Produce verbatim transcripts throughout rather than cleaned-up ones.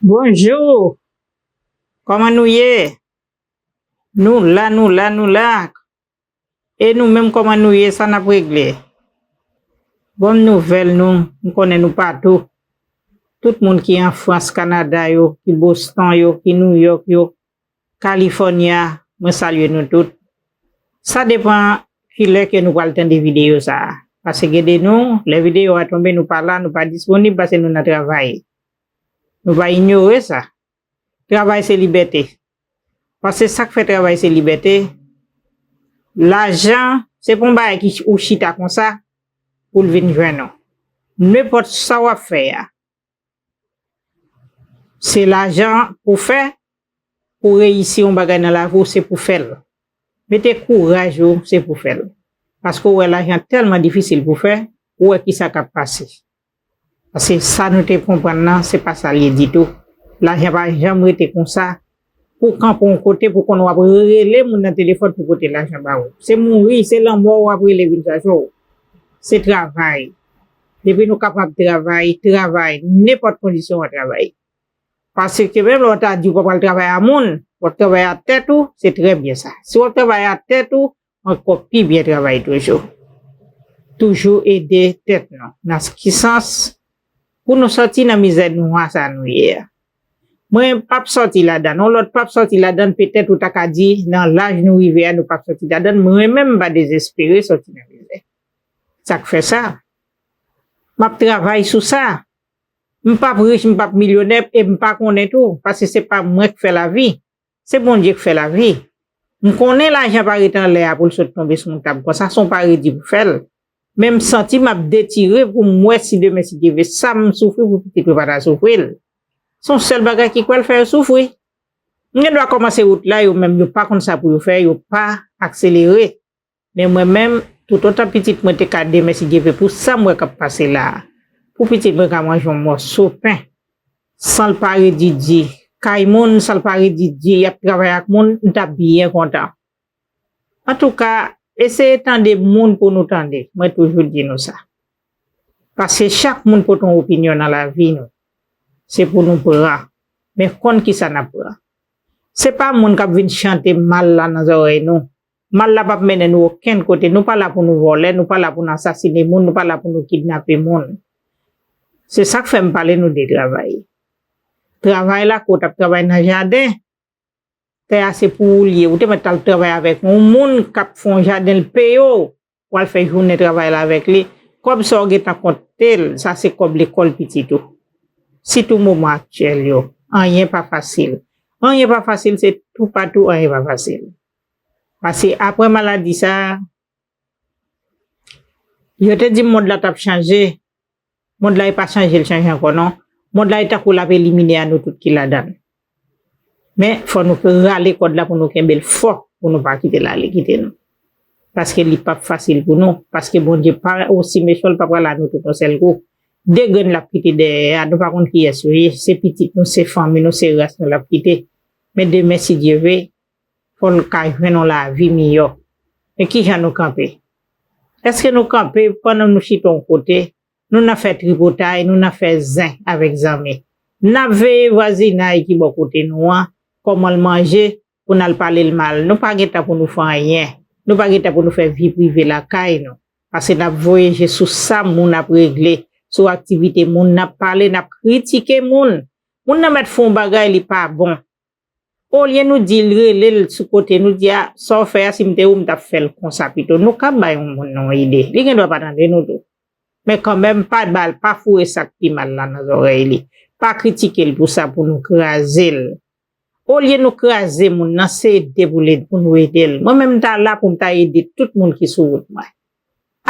Bonjou. Kòman nou ye? Nou la, nou la, nou la. E nou menm, kòman nou ye? Sa n ap regle? Bon nouvèl nou, m konnen nou patou. Tout moun ki an Frans, Kanada yo, ki Boston yo, ki New York yo, California, mwen salye nou tout. Sa depann kilè ke nou pral tande videyo sa a. Paske gen de nou, lè videyo a tonbe, nou pa la, nou pa disponib paske nou nan travay. Nou pa inyore sa. Travay se libète. Paske sa k fè travay se libète, lajan, se pa yon bagay ki ch- ou chita konsa pou l vin jwenn ou. Nenpòt sa w ap fè a, se lajan pou fè, pou reyisi yon bagay nan lavi w, se pou fè l. Mete kouraj ou, se pou fè l. Paske w wè lajan tèlman difisil pou fè, ou wè kisa k ap pase. Paske sa nou te konprann nan, se pa sa l ye ditou. Lajan pa janm rete konsa. Pou w kanpe yon kote, pou w konn w ap rele moun nan telefòn pou pote lajan ba ou. Se mouri, se lanmò w ap rele vin chache w. Se travay. Depi nou kapab travay, travay, nenpòt kondisyon w ap travay. Paske menm lè w ta di w pa pral travay a moun, w ap travay a tèt ou, se trè byen sa. Si w ap travay a tèt ou, ankò pi byen travay toujou. Toujou ede tèt nou. Nan ki sans? Pou nou sòti nan mizè nwa sa nou ye a. Mwen p ap sòti ladan l. Yon lòt p ap sòti ladan l. Petèt ou ta ka di, nan laj nou rive a, nou p ap sòti ladan l. Mwen menm, m pa dezespere sòti nan mizè. Sa k fè sa? M ap travay sou sa. M p ap rich, m p ap milyonè, e m pa konnen tou, paske se pa mwen k fè lavi. Se Bondye k fè lavi. M konnen lajan pa ret anlè a pou l sot tonbe sou yon tab konsa, se yon paredi pou fè l. Men m santi m ap detire pou m wè si demen, si Dye vle, sa m soufri pou pitit mwen pa ta soufri l. Se yon sèl bagay ki pral fè yo soufri. M gen dwa kòmanse wout la, yo menm yo pa konn sa pou yo fè, yo pa akselere. Men mwen menm, toutotan pitit mwen te ka demen, si Dye vle, pou sa m wè k ap pase la a, pou pitit mwen ka manje yon mòso pen, san l pa redi di kay moun, san l pa redi di y ap travay ak moun, m t ap byen kontan. Antouka, eseye tande moun pou nou tande. Mwen toujou di nou sa. Paske chak moun pote yon opinyon nan lavi nou. Se pou nou pran. Men konn kisa n ap pran. Se pa moun k ap vin chante mal la nan zòrèy nou. Mal la p ap mennen nou okenn kote. Nou pa la pou nou vòlè, nou pa la pou nou asasine moun, nou pa la pou nou kidnape moun. Se sa k fè m pale nou de travay. Travay la, ke w t ap travay nan jaden, tè a se pou ou l ye. Ou te mèt al travay avèk yon moun k ap fè yon jaden, l peye w, w al fè jounen travay la avèk li. Kòb sa w gentan konte l, sa se kòb lekòl pitit ou. Sitou moman aktyèl yo, anyen pa fasil. Anyen pa fasil, se toupatou, anyen pa fasil. Paske apre maladi sa a, yo te di mond la t ap chanje. Mond la, e pa chanje l chanje ankò, non. Mond la, e tankou l ap elimine a nou tout ki ladan l. Men, fò nou rale kòd la pou nou kenbe l fò, pou nou pa kite l ale kite nou. Paske li p ap fasil pou nou. Paske Bondye pa osi mechan, l pa pral a nou tout yon sèl kou. De grenn l ap kite dèyè a, nou pa konn kiyès yo ye. Se pitit nou, se fanmi nou, se ras nou l ap kite. Men demen, si Dye vle, fò l ka jwenn yon lavi miyò. Men kijan nou kanpe? Èske nou kanpe pandan nou chita yon kote, nou nan fè tripotay, nou nan fè zen avèk zanmi? N ap veye vwazinay ki bò kote nou an, kòman l manje, pou n al pale l mal. Nou pa gen tan pou nou fè anyen. Nou pa gen tan pou nou fè vi prive lakay nou. Paske n ap voye je sou sa moun ap regle, sou aktivite moun, n ap pale, n ap kritike moun. Moun nan mèt fè yon bagay, li pa bon. Olye nou di l, rele l sou kote, nou di, "A, sa w fè a, si m te ou, m t ap fè l konsa pito." Nou ka bay yon moun yon ide. Li gen dwa pa tande nou tou. Men kanmenm, pa ba l, pa foure sa k pi mal la nan zòrèy li. Pa kritike l pou sa, pou nou kraze l. Olye nou kraze moun nan, se ede pou l ed-, pou nou ede l. Mwen menm, m ta la pou m ta ede tout moun ki sou wout mwen.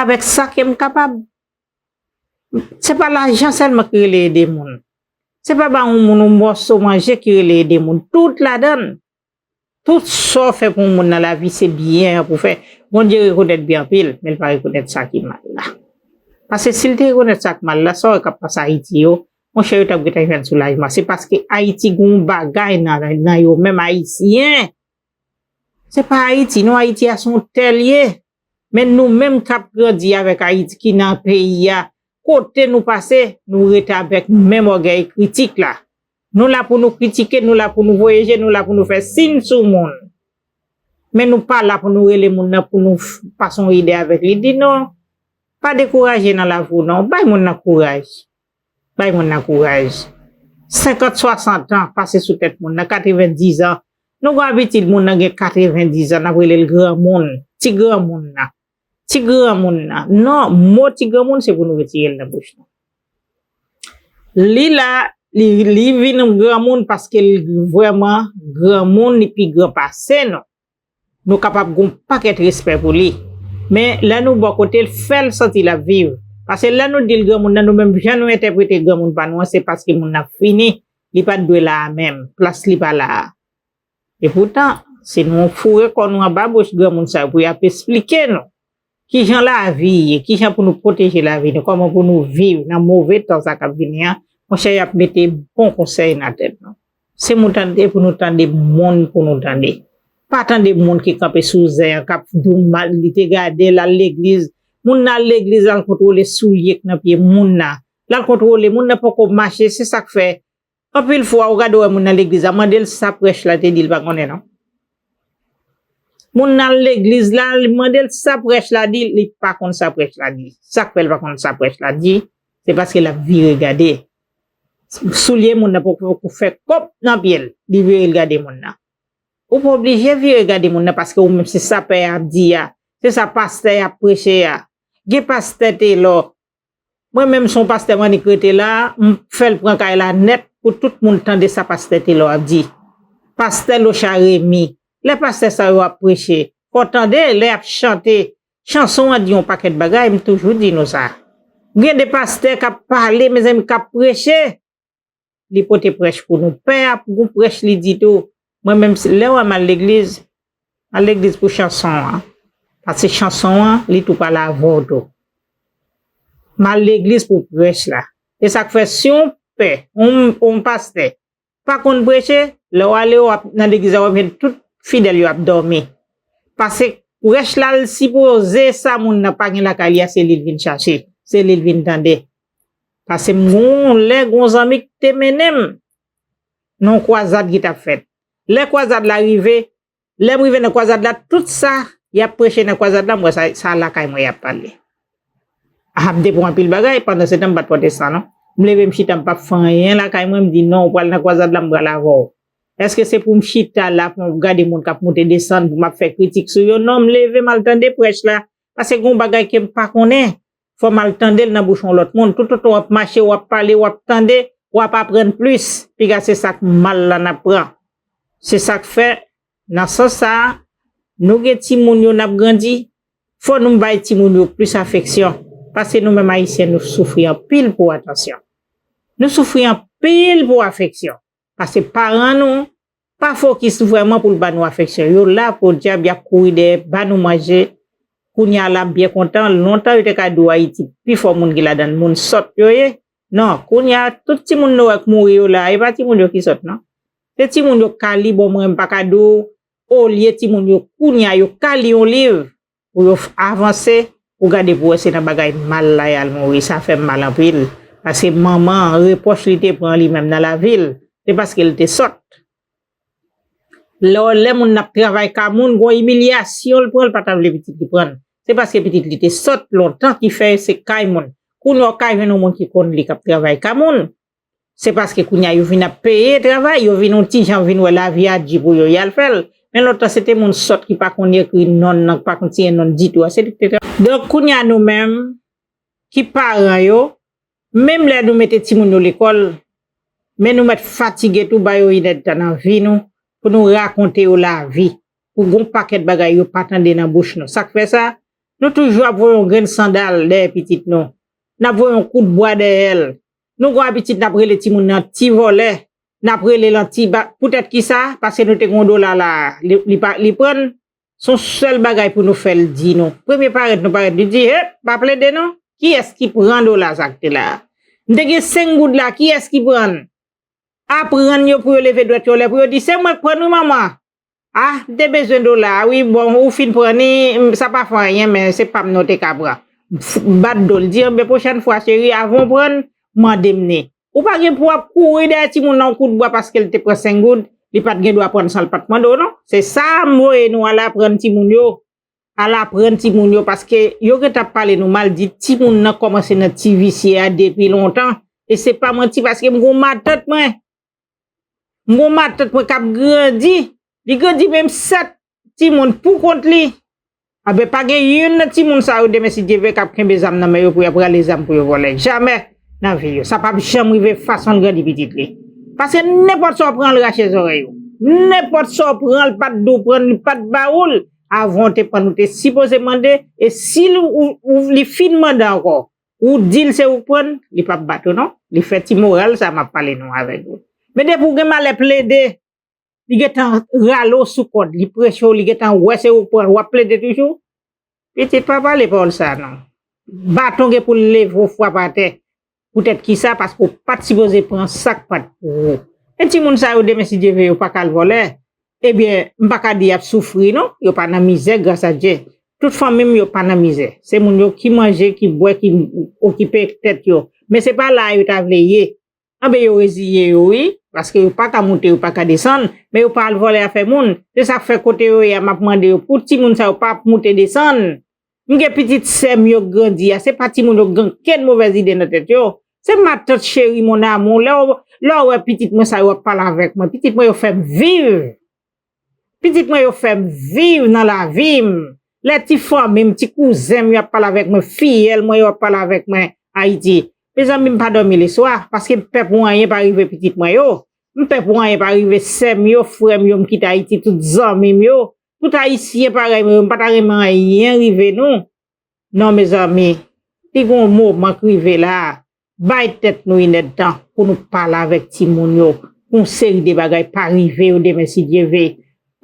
Avèk sa ke m kapab. Se pa lajan sèlman ki rele ede moun. Se pa ba yon moun yon mòso manje ki rele ede moun. Tout ladan l. Tout sa w fè pou yon moun nan lavi, se byen an pou fè. Bondye rekonèt byen anpil, men l pa rekonèt sa ki mal la. Paske si l te rekonèt sa k mal la, sa w wè k ap pase Ayiti yo, monchè, yo t ap gentan jwenn soulajman. Se paske Ayiti gen yon bagay nan, nan yo menm Ayisyen. Se pa Ayiti, non, Ayiti a se yon tè l ye. Men nou menm k ap grandi avèk Ayiti ki nan peyi a, kote nou pase, nou rete avèk menm ògèy kritik la. Nou la pou nou kritike, nou la pou nou voye je, nou la pou nou fè siy sou moun. Men nou pa la pou nou rele moun nan, pou nou f- pase yon ide avèk li. Di non, pa dekouraje nan lavi w non. Bay moun nan kouraj. Bay moun nan kouraj. Senkant, swasant an pase sou tèt moun nan, katrevendiz an. Nou gen abitid moun nan gen katrevendiz an, n ap rele l granmoun. Ti granmoun nan. Ti granmoun nan. Non, mo ti granmoun se pou nou retire l nan bouch nou. Li la, li, li vin granmoun paske l vrèman granmoun, li pi gran pase nou. Nou kapab gen yon pakèt respè pou li. Men lè nou bò kote l, fè l santi l ap viv. Paske lè nou di l granmoun nan, nou menm jan nou entèprete granmoun pa nou an, se paske moun nan fini, li pa t dwe la a menm, plas li pa la a. Epoutan, si nou foure kò nou anba bouch granmoun sa yo pou y ap esplike nou kijan lavi ye, kijan pou nou pwoteje lavi nou, kòman pou nou viv nan move tan sa k ap vini an, monchè, y ap mete bon konsèy nan tèt nou. Se moun tande pou nou tande, moun pou nou tande. Pa tande moun ki kanpe sou zen an, k ap di w mal, li te gade l al legliz. Moun nan al legliz, l al kontwole soulye k nan pye moun nan. L al kontwole, moun nan poko mache, se sa k fè. Anpil fwa, ou gade w wè moun nan legliz la, mande l sa prèch la te di, l pa konnen non. Moun nan legliz la, li mande l sa prèch la di, li pa konn sa prèch la di. Sa k fè l pa konn sa prèch la di, se paske l ap vire gade. Soulye moun nan poko fè kòb nan pye l, li vire l gade moun nan. Ou pa oblije vire gade moun nan paske ou menm se sa pè a ap di a, se sa pastè a ap preche a. Gen pastè Telò, mwen menm se yon pastè m annik rete la, m fè l pran kay la nèt pou tout moun tande sa pastè Telò ap di. Pastè Locha Remy, lè pastè sa yo ap preche, fò w tande lè y ap chante, chanson an di yon pakèt bagay, m toujou di nou sa. Gen de pastè k ap pale, mezanmi, k ap preche, li pote prèch pou nou. Pè a, gon prèch li di tou. Mwen menm, lè w wè m al legliz, m al legliz pou chanson an. Paske chanson an, li tou pale avè w tou. M al legliz pou prèch la. E sa k fè, si yon pè, yon, yon pastè, pa konn preche, lè w ale, w ap nan legliz la, w ap jwenn tout fidèl yo ap dòmi. Paske prèch la, l sipoze sa moun nan pa gen lakay li a, se li l vin chache, se li l vin tande. Paske m gon lè gon zanmi k te mennen m nan yon kwazad ki t ap fèt. Lè kwazad la rive, lè m rive nan kwazad la, tout sa y ap preche nan kwazad la, m wè sa, sa lakay mwen y ap pale. A, m depi anpil bagay, pandan se tan m pa t pwotestan non. M leve m chita, m p ap fè anyen lakay mwen, m di non, ou pral nan kwazad la, m pral avè w. Èske se pou m chita la, pou m ap gade moun k ap moute desann, pou m ap fè kritik sou yo? Non, m leve, m al tande prèch la. Paske gen yon bagay ke m pa konnen. Fò m al tande l nan bouch yon lòt moun. Toutotan w ap mache, w ap pale, w ap tande, w ap aprann plis. Piga se sa k mal la n ap pran. Se sa k fè, nan sans sa a, nou gen timoun yo n ap grandi, fò nou bay timoun yo plis afeksyon. Paske nou menm Ayisyen, nou soufri anpil pou atansyon. Nou soufri anpil pou afeksyon. Paske paran nou pa fokis vrèman pou l ba nou afeksyon. Yo la podyab, y ap kouri dèyè ba nou manje. Kounye a la, m byen kontan. Lontan, yo te ka di w Ayiti, pifò moun ki ladan l, moun sòt yo ye. Non, kounye a, tout timoun nou wè k mouri yo la, e pa timoun yo ki sòt, non. Se timoun yo ka li, bon, mwen, m pa ka di w, olye timoun yo, kounye a, yo ka li yon liv, pou yo f- avanse, ou gade pou wè se nan bagay mal la y al mouri. Sa fè m mal anpil. Paske manman an, repwòch li te pran li menm nan lavi l, se paske l te sòt. Lè, lè moun nan ap travay ka moun, gon imilyasyon l pran, l pa ta vle pitit li pran l. Se paske pitit li te sòt lontan ki fè se kay moun. Kounye a w ka jwenn yon moun ki konn li k ap travay ka moun. Se paske kounye a yo vin ap peye travay, yo vin yon ti jan vin wè lavi a di pou yo, y al fè l. Men lontan se te moun sòt ki pa konn ekri non nan, ki pa konn siyen non ditou a, se li ki te travay. Donk kounye a nou menm ki paran yo, menm lè nou mete timoun yo lekòl, men nou mèt fatige tou ba yo inèdtan nan vi nou pou nou rakonte yo lavi, pou gon pakèt bagay yo pa tande nan bouch nou. Sa k fè sa? Nou toujou ap voye yon grenn sandal dèyè pitit nou. N ap voye yon kout bwa dèyè l. Nou gon abitid n ap rele timoun nan ti vòlè, n ap rele l an ti ba-, poutèt kisa? Paske nou te gon dola la, li, li pa, li pran l. Se yon sèl bagay pou nou fè l di nou. Premye parèt nou parèt, li di, "Hep, pa plede non. Kiyès ki pran dola sa k te la a? M te gen senk goud la, kiyès ki pran l?" Aprann yo pou yo leve dwèt yo anlè, pou yo di, "Se mwen k pran l wi, manman." "Ah, m te bezwen dola a wi, bon, ou fin pran li, m- sa pa fè anyen, men se pa m non te ka pran." F- bat do l, di, "Enben, pwochèn fwa, cheri, avan w pran l, mande m li." Ou pa gen pou w ap kouri dèyè timoun nan yon kout bwa paske l te pran senk goud, li pa t gen dwa pran l san l pa t mande w non. Se sa m voye nou al aprann timoun yo. Al aprann timoun yo paske yo gentan ap pale nou mal, di timoun nan kòmanse nan ti visye a depi lontan. E se pa manti paske m gen yon matant mwen. M gen yon matant mwen k ap grandi. Li grandi menm sèt timoun pou kont li. Anben pa gen youn nan timoun sa yo demen si Dye vle k ap kenbe zam nan men yo pou y ap rale zam pou yo vòlè. Jamè nan vi yo. Sa p ap janm rive fason l grandi pitit li. Paske nenpòt sa w pran l rache zòrèy ou. Nenpòt sa w pran l pa t di w pran l, li pa t ba ou l. Avan w te pran l ou te sipoze mande. E si l, ou, ou, li fin mande ankò, ou di l se ou k pran l, li p ap bat ou non. Li fè ti moral sa m ap pale nou avèk ou. Men depi w gen malè plede, li gentan rale w sou kòd, li preche w, li gentan wè se ou k pran l, w ap plede toujou. Pitit pa pale pawòl sa non. Baton gen pou l leve w frape atè. Poutèt kisa? Paske w pa t sipoze pran sa k pa t pou ou. E timoun sa yo demen si Dye vle yo pa ka al vòlè. Ebyen, m pa ka di y ap soufri non. Yo pa nan mizè gras a Dye. Tout fanmi m yo pa nan mizè. Se moun yo ki manje, ki bwè, ki okipe tèt yo. Men se pa la a yo ta vle ye. Anben yo reziye yo wi, paske yo pa ka moute, yo pa ka desann, men yo pa al vòlè afè moun. Se sa k fè kote yo ye a, m ap mande yo pou timoun sa yo pa ap moute desann. M gen pitit sè m yo k grandi a, se pa timoun yo k gen okenn movèz ide nan tèt yo. Se matant cheri mon amour, lè w, lè w wè pitit mwen sa yo ap pale avèk mwen, pitit mwen yo fè m viv. Pitit mwen yo fè m viv nan lavi m. Lè ti fanmi m, ti kouzen m yo ap pale avèk mwen, fiyèl mwen yo ap pale avèk mwen Ayiti. Mezanmi, m pa dòmi leswa, paske m pè pou anyen pa rive pitit mwen yo. M pè pou anyen pa rive sè m yo, frè m yo m kite Ayiti, tout zanmi m yo. Tout Ayisyen parèy mwen yo, m pa ta renmen anyen rive nou. Non, mezanmi, li gen yon moman k rive la. Bay tèt nou inèdtan pou nou pale avèk timoun yo, pou yon seri de bagay pa rive yo demen si Dye ve.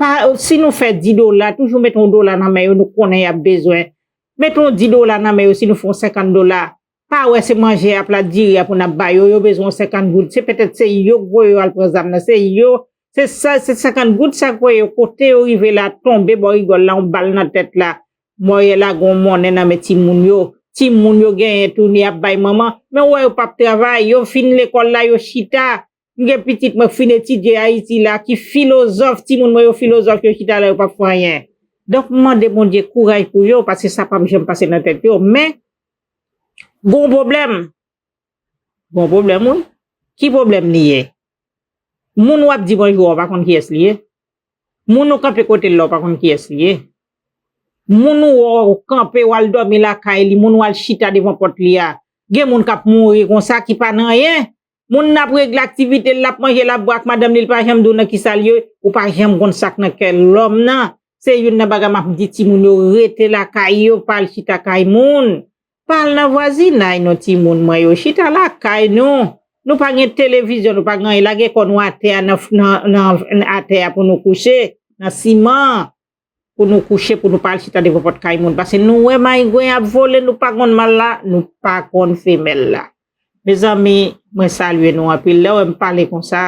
Pa, si nou fè di dola, toujou mete yon dola nan men yo, nou konnen y ap bezwen. Mete yon di dola nan men yo, si nou fè yon senkant dola. Pa wè se manje a, plat diri a pou n ap ba yo, yo bezwen yon senkant goud. Se petèt se yo k voye yo al pran zam nan, se yo, se sa, se senkant goud sa k voye yo, kote yo rive la, tonbe bò rigòl la, yon bal nan tèt la. Mòyè lage yon monnen nan men timoun yo. Timoun yo genyen tou, y ap bay manman. Men w wè yo p ap travay, yo fin lekòl la, yo chita. M gen pitit mwen k fin etidye Ayiti la, ki filozòf, timoun mwen yo filozòf, yo chita la, yo p ap fè anyen. Donk, m mande Bondye kouraj pou yo, paske sa p ap janm pase nan tèt yo. Men, gon pwoblèm. Gon pwoblèm, wi. Ki pwoblèm li ye? Moun w ap di bonjou a, w pa konn kiyès li ye. Moun ou kanpe kote l la, w pa konn kiyès li ye. Moun ou wè w kanpe, w al dòmi lakay li, moun w al chita devan pòt li a. Gen moun k ap mouri konsa ki pa nan anyen. Moun nan ap regle aktivite l, l ap manje, l ap bwè ak madanm li, l pa janm di w nan kisa l ye, ou pa janm konn sa k nan kè lòm nan. Se youn nan bagay m ap di timoun yo, rete lakay yo, pa al chita kay moun. Pa al nan vwazinay non timoun mwen yo, chita lakay nou. Nou pa gen televizyon, nou pa gen anyen, lage kò nou atè a nan, nan, nan, atè a pou nou kouche, nan siman, pou nou kouche, pou nou pa al chita devan pòt kay moun. Paske nou wè mayigwen ap vole, nou pa konn mal la, nou pa konn femèl la. Mezanmi, mwen salye nou anpil. Lè w wè m pale konsa,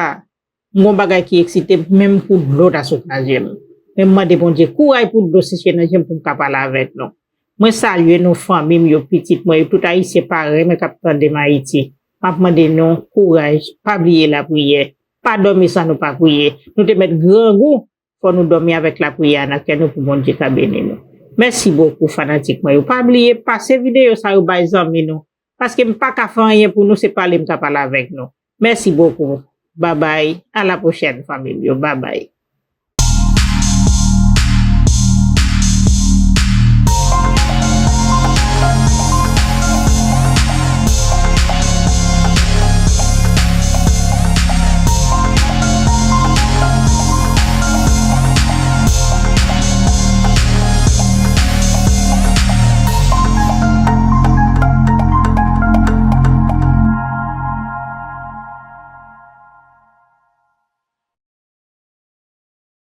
m gon bagay ki eksite m, menm pou dlo ta sot nan je m. Men m mande Bondye kouraj pou dlo seche nan je m pou m ka pale avèk nou. Mwen salye nou, fanmi m yo, pitit mwen yo, tout Ayisyen parèy mwen k ap tande m Ayiti. M ap mande nou kouraj, pa bliye lapriyè. Pa dòmi san nou pa priye. Nou te mèt grangou, fò nou dòmi avèk lapriyè a nan kè nou pou Bondye ka beni nou. Mèsi bokou, fanatik mwen yo. Pa bliye pase videyo sa yo bay zanmi nou. Paske m pa ka fè anyen pou nou, se pale m ka pale avèk nou. Mèsi bokou. Babay. A la pwochèn, fanmi m yo. Babay.